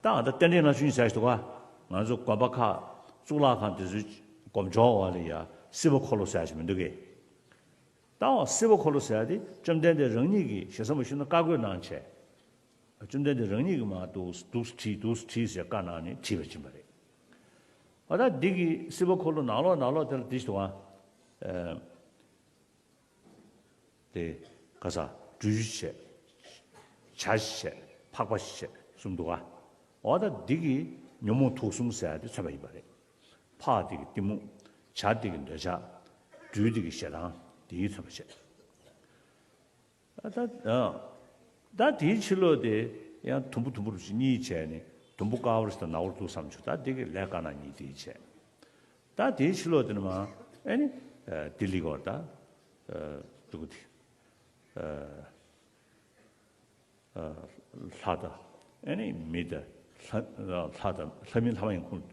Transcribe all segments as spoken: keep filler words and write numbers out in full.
ད་ང་ད་རྟེན་འབྲེལ་ལྔ་བཅུ་གཉིས་ཟེར་ཞིག་འདུག་ག་ང་ཚོ་དགོན་པ་ཁག་གཙུག་ལག་ཁང་དེ་ཚོའི་སྒོམ་ཆོག་བ་ལ་ཡ་སྲིད་པ་འཁོར་ལོ་ཟེར་ཞིག་མི་འདུག་གས། ད་འོ་སྲིད་པ་འཁོར་ལོ་ཟེར་ཡ་དེ་བཅོམ་ལྡན་འདས་རང་ཉིད་ཀྱིས་ཞེ་ས་མ་ཞུ་ན་བཀའ་བཀོད་གནང་བྱས། བཅོམ་ལྡན་འདས་རང་ཉིད་ཀྱིས་མ་འདུག་འདུག་བྲིས་འདུག་བྲིས་ཟེར་བཀའ་གནང་ནས་བྲིས་པ་ཕྱིན་པ་རེད། འོ་ད་འདི་གི་སྲིད་པ་འཁོར་ལོ་ནང་ལོགས་ནང་ལོགས་དེ་ལ་འདི་ཞིག་འདུག་ག་ཨ། དེ་ག་ས་སྦྲུལ་བྱས། བྱ་བྱས། ཕག་པ་བྱས་གསུམ་འདུག་ག་འོ་ད་འདི་གི་ཉོན་མོངས་དུག་གསུམ་ཟེར་ཡ་དེ་མཚོན་པ་ཡིན་པ་རེད། ཕག་དེ་གི་གཏི་མུག་བྱ་དེ་གི་འདོད་ཆགས། སྦྲུལ་དེ་གི་ཞེ་སྡང་། དེ་ཡིས་མཚོན་པ་བྱས། ད་ད་དེའི་ཕྱི་ལོགས་དེ་ཡང་དུམ་བུ་དུམ་བུ་རུ་ཞིག་གཉིས་བྱས་ནས་དུམ་བུ་དཀར་བོ་ཞིག་དང་ནག་པོ་འདུག་བསམ་བྱུང་། ད་དེ་གི་ལས་དཀར་ནག་གཉིས་དེ་བྱས། ད་དེའི་ཕྱི་ལོགས་དེ་ནི་མ་ཨེ་ནི་ལྡི་ལི་གོར་ད་འདུག་དེ། ལྷ་དང་། ཨེ་ནི་མི་དང་། ལྷ་ལྷ་དང་། ལྷ་མིན་ལྷ་མ་ཡིན་ཁོང་།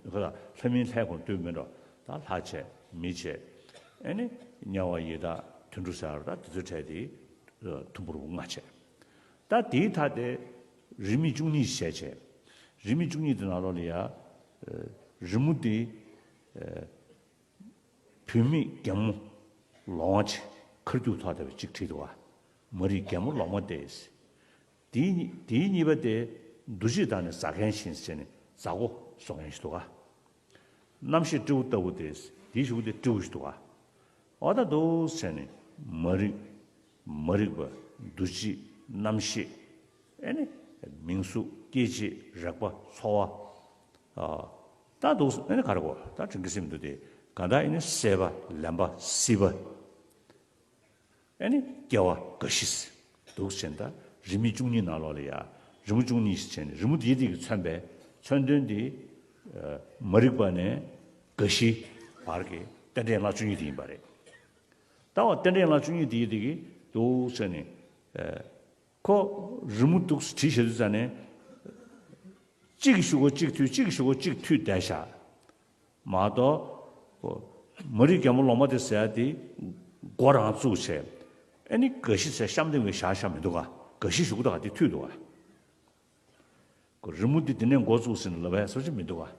ལྷ་མིན་ལྷའི་ཁོང་དུ་མིན་འགྲོ། ད་ལྷ་བྱས། མི་བྱས། ཨེ་ནི་དམྱལ་བ་ཡི་དྭགས་དུད་འགྲོ་ཟེར་བ་ད་དེ་ཚོའི་གྲས་དེ་དུམ་བུ་རུ་ལྔ་བྱས། ད་དེའི་མཐའ་དེ་རིས་མེད་བཅུ་གཉིས་བྱས་བྱས། རིས་མེད་བཅུ་གཉིས་དེ་ནང་ལོགས་ལ་ཡ་རི་མོ་དེ། བུད་མེད་རྒན་མོ་ལོང་བ་ཅིག་ཁར་རྒྱུག་ཐོག་བསྡད་པ་ཅིག་བྲིས་འདུག་ག་མ་རིག་རྒན་མོ་ལོང་མ་སྟེ། དེའི་གཉིས་དེའི་གཉིས་པ་དེ་འདུ་བྱེད་བདག་ནི་ཟ་མཁན་བཞིན་ཟེར་ནས་ཟ་སྒོ་བཟོ་མཁན་ཞིག་འདུག་ག་རྣམ་ཤེས་སྤྲེའུ་ལྟ་བུ་སྟེ། དེའི་གཞུག་དེ་སྤྲེའུ་ཞིག་འདུག་ག་འོ་ད་འདུག་ཟེར་ནས་མ་རིག་མ་རིག་པ། འདུ་བྱེད། རྣམ་ཤེས། ཨེ་ནི་མིང་གཟུགས། སྐྱེ་མཆེད། རེག་པ། ཚོར་བ། ཨ། ད་འདུག་ཨེ་ནི་ག་རེ་གོ་ད་དྲན་གྱི་སེམས་འདུག་སྟེ། གང་ལྟར་ཨེ་ནི་སྲེད་པ། ལེན་པ། སྲིད་པ། ཨེ་ནི་སྐྱེ་བ། རྒ་ཤི། འདུག་ཟེར་ད་རིས་མེད་བཅུ་གཉིས་ནང་ལོགས་ལ་ཡ་རི་མོ་བཅུ་གཉིས་ཤིག་བྱས་ནས་རི་མོ་དེའི་སྟེང་གི་མཚོན་པའི་མཚོན་དོན་དེ་མ་རིག་པ་ནས་རྒ་ཤི་བར་གྱི་རྟེན་འབྲེལ་ལྔ་བཅུ་གཉིས་དེ་ཡིན་པ་རེད། ད་འོ་རྟེན་འབྲེལ་ལྔ་བཅུ་གཉིས་དེའི་སྟེང་གི་འདུག་ཟེར་ནས། ཁོ་རི་མོ་འདུག་བྲིས་བཞག་དུས་ཙ་ནས། གཅིག་གི་གཞུག་གུ་གཅིག་མཐུད། གཅིག་གི་གཞུག་གུ་གཅིག་མཐུད་བསྡད་བཞག་མ་གཏོགས། མ་རིག་རྒན་མོ་ལོང་མ་དེ་ཟེར་ཡ་དེ་མགོ་རང་བཙུགས་བྱས། ཨེ་ནི་རྒ་ཤི་ཟེར་གཤམ་སྟེང་གི་བཞག་བཞག་མི་འདུག་ག་རྒ་ཤི་གཞུག་གུ་དང་དེ་མཐུད་འདུག་ག་རི་མོ་འདི་དེ་ནས་འགོ་བཙུགས་ཟིན་ལབ་ཡ་སོ་ཅི་མི་འདུག་ག་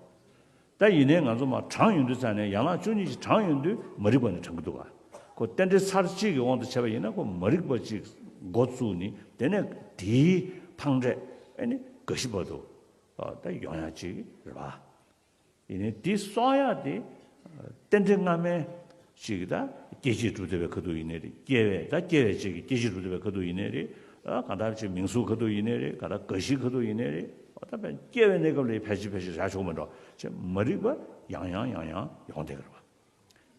ད་ཡིན་ནའི་ང་ཚོ་མ་དྲངས་ཡོང་དུས་ཙ་ནས་ཡན་ལག་བཅུ་གཉིས་ཀྱི་དྲངས་ཡོང་དུས་མ་རིག་པ་ནས་དྲངས་ཀྱི་འདུག་ག་ཁོ་རྟེན་འབྲེལ་ཚར་གཅིག་གི་དབང་དུ་བྱས་པ་ཡིན་ན་ཁོ་མ་རིག་པ་གཅིག་འགོ་བཙུགས་ནས་དེ་ནས་དེའི་འཕང་འབྲས་ཨེ་ནི་རྒ་ཤི་བར་དུ་ད་ཡོང་ཡ་གཅིག་རེད་པ། ཡིན་ནའི་དེ་གསོག་ཡག་དེ་རྟེན་འབྲེལ་སྔ་མའི་ཅིག་ད་སྐྱེ་མཆེད་གྲུབ་བསྡད་པའི་ཁ་ཐུག་ཡིན་ནའི་རེད། སྐྱེ་བའི་ད་སྐྱེ་བའི་ཅིག་གི་སྐྱེ་མཆེད་གྲུབ་བསྡད་པའི་ཁ་ཐུག་ཡིན་ནའི་རེད། གང་ལྟར་ཅིག་མིང་གཟུགས་ཁ་ཐུག་ཡིན་ནའི་རེད། གང་ལྟར་རྒ་ཤིའི་ཁ་ཐུག་ཡིན་ནའི་རེད། ད་སྐྱེ་བའི་གནས་སྐབས་ལ་ཕལ་ཆེར་ཕལ་ཆེར་བཞག་ཆོག་མི་འགྲོ་ཅེས་མ་རིག་པ་ཡང་ཡང་ཡང་ཡང་ཡོང་བསྡད་ཀྱི་རེད་པ།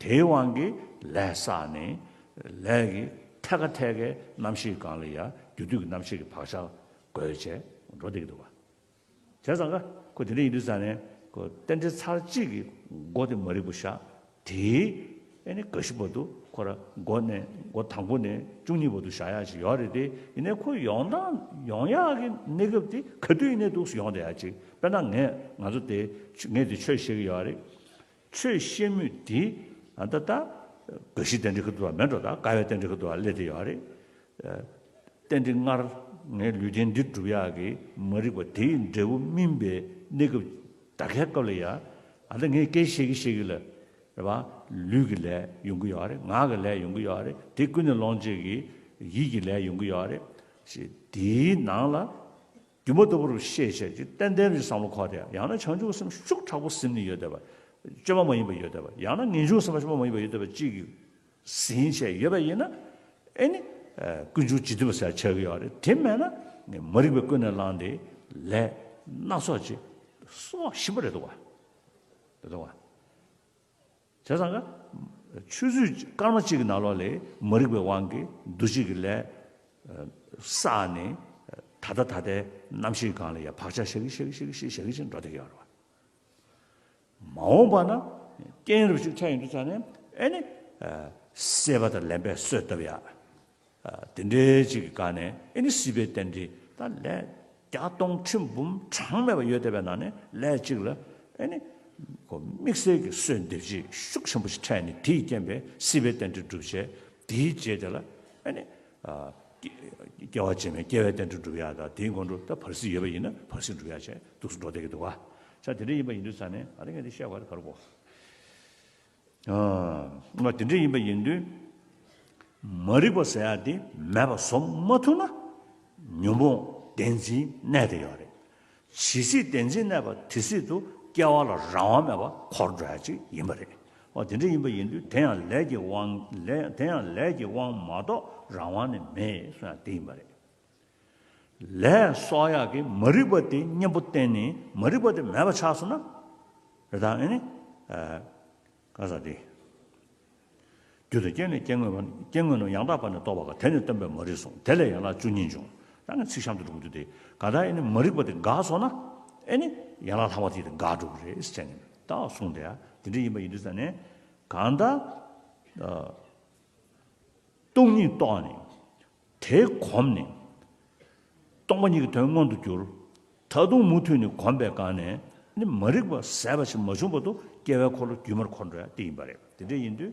དེའི་དབང་གིས་ལས་བསགས་ནས་ལས་ཀྱི་ཐད་ཀ་ཐད་ཀའི་རྣམ་ཤེས་སྒང་ལ་ཡ་རྒྱུ་དུས་ཀྱི་རྣམ་ཤེས་ཀྱི་བག་ཆགས་བསྒོས་བྱས་འགྲོ་བསྡད་ཀྱི་འདུག་པ། བྱས་ཙང་ཀ་ཁོ་དེ་འདྲ་ཡིན་དུས་ཙང་ནས་ཁོ་རྟེན་འབྲེལ་ཚར་གཅིག་གི་མགོ་དེ་མ་རིག་པ་བཞག་དེའི་ཨེ་ནི་རྒ་ཤི་བར་དུ་ཁོ་ར་མགོ་ནས་མགོ་དང་པོ་ནས་བཅུ་གཉིས་བར་དུ་བཞག་ཡག་ཅིག་ཡོད་རེད་དེ། ཡིན་ནའི་ཁོ་ཡོང་སྟངས་ཡོང་ཡག་གི་གནས་སྐབས་དེ་ག་དུས་ཡིན་ནའི་འདུག་སེ་ཡོང་བསྡད་ཡག་ཅིག་དཔེར་ན་ངས་ང་ཚོ་དེ་ངས་དེ་ཆོས་བཤད་ཀྱི་ཡོད་རེད། ཆོས་བཤད་མུས་དེ་ཨ་ད་ལྟ་རྒ་ཤིའི་རྟེན་འབྲེལ་ཁ་ཐུག་མེད་འགྲོ། ད་དགའ་བའི་རྟེན་འབྲེལ་ཁ་ཐུག་སླེབས་བསྡད་ཡོད་རེད། རྟེན་འབྲེལ་སྔར་ངའི་ལུས་རྟེན་འདི་སྒྲུབ་ཡག་གི་མ་རིག་པ་དེའི་འབྲས་བུ་སྨིན་པའི་གནས་སྐབས་ད་གའི་སྐབས་ལ་ཡ། ཨ་ད་ངས་སྐད་ཆ་བཤད་ཀྱི་བཤད་ཀྱི་ལ། རེད་པ། ལུས་ཀྱི་ལས་ཡོང་གི་ཡོད་རེད། ངག་གི་ལས་ཡོང་གི་ཡོད་རེད། དེ་ཀུན་ནས་སློང་བྱེད་ཀྱི་ཡིད་ཀྱི་ལས་ཡོང་གི་ཡོད་རེད། ཞེས་དེའི་ནང་ལ་སྒྱུ་མ་ལྟ་བུར་ཤེས་བྱས་ཀྱི་ཏན་ཏན་རེད་བསམ་བློ་འཁོར་བསྡད། ཡང་ན་བྱང་ཆུབ་སེམས་ཤུགས་དྲག་པོ་ཟིན་ནས་ཡོད་བསྡད་པ། སྤྱོད་པ་མ་ཡིན་པ་ཡོད་བསྡད་པ། ཡང་ན་ངེས་འབྱུང་སེམས་པ་སྤྱོད་པ་མ་ཡིན་པ་ཡོད་བསྡད་པ་གཅིག་གིས་ཟིན་བྱས་ཡོད་པ་ཡིན་ན། ཨེ་ནི། ཀུན་འབྱུང་འཇིག་རྟེན་པ་ཟེར་ཆགས་ཀྱི་ཡོད་རེད། དེ་མེད་ན་ངས་མ་རིག་པའི་ཀུན་ནས་བསླངས་ཏེ་ལས་སྣ་ཚོགས་ཅིག་གསོག་བཞིན་པ་རེད་འདུག་བ། རེད་འདུག་བ། བྱས་ཙང་ཀ་ཆུ་ཚོད་སྐར་མ་གཅིག་གི་ནང་ལོགས་ལ་མ་རིག་པའི་དབང་གིས་འདུ་བྱེད་ཀྱི་ལས་བསགས་ནས་ད་ལྟ་ད་ལྟའི་རྣམ་ཤེས་སྒང་ལ་ཡ་བག་ཆགས་ཞེ་གི་ཞེ་གི་ཞེ་གི་ཞེ་གི་ཞེ་གི་ཅིག་འགྲོ་བསྡད་ཀྱི་ཡོད་རེད་བ། མ་འོངས་པ་ན་རྐྱེན་རབ་ཅིག་འཕྲད་ཡོང་དུས་ཙང་ནས་ཨེ་ནི། སྲེད་པ་དང་ལེན་པའི་གསོས་བཏབ་ཡག་དེ་འདྲའི་ཅིག་གི་སྒང་ནས་ཨེ་ནི་སྲིད་པའི་རྟེན་འབྲེལ་ད་ལས་བརྒྱ་སྟོང་ཁྲི་འབུམ་གྲངས་མེད་པ་ཡོད་བསྡད་པའི་ནང་ནས་ལས་གཅིག་ལ་ཨེ་ནི་ཁོ་དམིགས་བསལ་གྱི་གསོས་འདེབས་བྱེད་ཤུགས་ཆེན་པོ་ཞིག་འཕྲད་ནས་དེས་རྐྱེན་པས་སྲིད་པའི་རྟེན་འབྲེལ་འགྲུབ་བྱས། དེའི་རྗེས་དེ་ལ་ཨེ་ནི། སྐྱེ་བ་རྗེས་མའི་སྐྱེ་བའི་རྟེན་འབྲེལ་སྒྲུབ་ཡག་དང་དེའི་སྔོན་འགྲོ་ད་བར་སྲིད་ཡོད་པ་ཡིན་ན་བར་སྲིད་སྒྲུབ་ཡག་བྱས་འདུག་སེ་འགྲོ་བསྡད་ཀྱི་འདུག་ག །ས་དེ་འདྲ་ཡིན་པ་ཡིན་དུས་ཙང་ནས་ཨ་རེ་ངས་འདི་བཤད་དགོས་རེད་བར་གོ། ཨ་དེ་འདྲ་ཡིན་པ་ཡིན་དུས། མ་རིག་པ་ཟེར་ཡག་དེ་མེད་པ་བཟོ་མ་ཐུབ་ན། ཉོན་མོངས་བདེན་འཛིན་གནས་བསྡད་ཡོད་རེད། ཇི་སྲིད་བདེན་འཛིན་གནས་པ་དེ་སྲིད་དུ་སྐྱེ་བ་ལ་རང་དབང་མེད་པ་འཁོར་འགྲོ་ཡག་ཅིག་ཡིན་པ་རེད། འོ་དེ་འདྲ་ཡིན་པ་ཡིན་དུས་དེ་ཡང་ལས་ཀྱི་དབང་ལས་དེ་ཡང་ལས་ཀྱི་དབང་མ་གཏོགས་རང་དབང་ནི་མེད་གསུང་ཡག་དེ་ཡིན་པ་རེད། ལས་གསོག་ཡག་གི་མ་རིག་པ་དེ་གཉེན་པོ་བསྟེན་ནས་མ་རིག་པ་དེ་མེད་པ་ཆགས་སོང་ན། རེད་དང་ཨེ་ནི། ག་ས་དེ། རྒྱུ་དང་རྐྱེན་ལས་སྐྱེ་དངོས་པ་སྐྱེ་དངོས་རྣམས་ཡང་དག་པར་ནི་རྟོགས་པ་དགའ། དེ་ནི་སྟོན་པས་མ་རིག་གསུངས། དེ་ལས་ཡན་ལག་བཅུ་གཉིས་འབྱུང་། ད་ངས་ཚིག་གཤམ་དུ་འགྲོ་གི་འདུག་སྟེ། ག་ད་ཨེ་ནི་མ་རིག་པ་དེ་འགག་སོང་ན། ཨེ་ནི་ཡན་ལག་ལྷག་མ་དེ་དེ་འགག་འགྲོ་གི་རེད་ཟེར་ནས་ད་གསུངས་ཏེ་ཡ་དེ་འདྲ་ཡིན་པ་ཡིན་དུས་ཙང་ནས་གང་ལྟར། སྟོང་ཉིད་རྟོགས་ནས། དེ་གོམས་ནས། སྟོང་པ་ཉིད་ཀྱི་དོན་མངོན་དུ་གྱུར། ད་དུང་མུ་མཐུད་ནས་གོམས་པའི་སྒང་ནས་ནི་མ་རིག་པ་ཟད་པ་ཞིག་མ་བྱུང་བར་དུ་སྐྱེ་བའི་འཁོར་ལོ་རྒྱུན་མར་འཁོར་འགྲོ་ཡ་དེ་ཡིན་པ་རེད། དེ་འདྲ་ཡིན་དུས་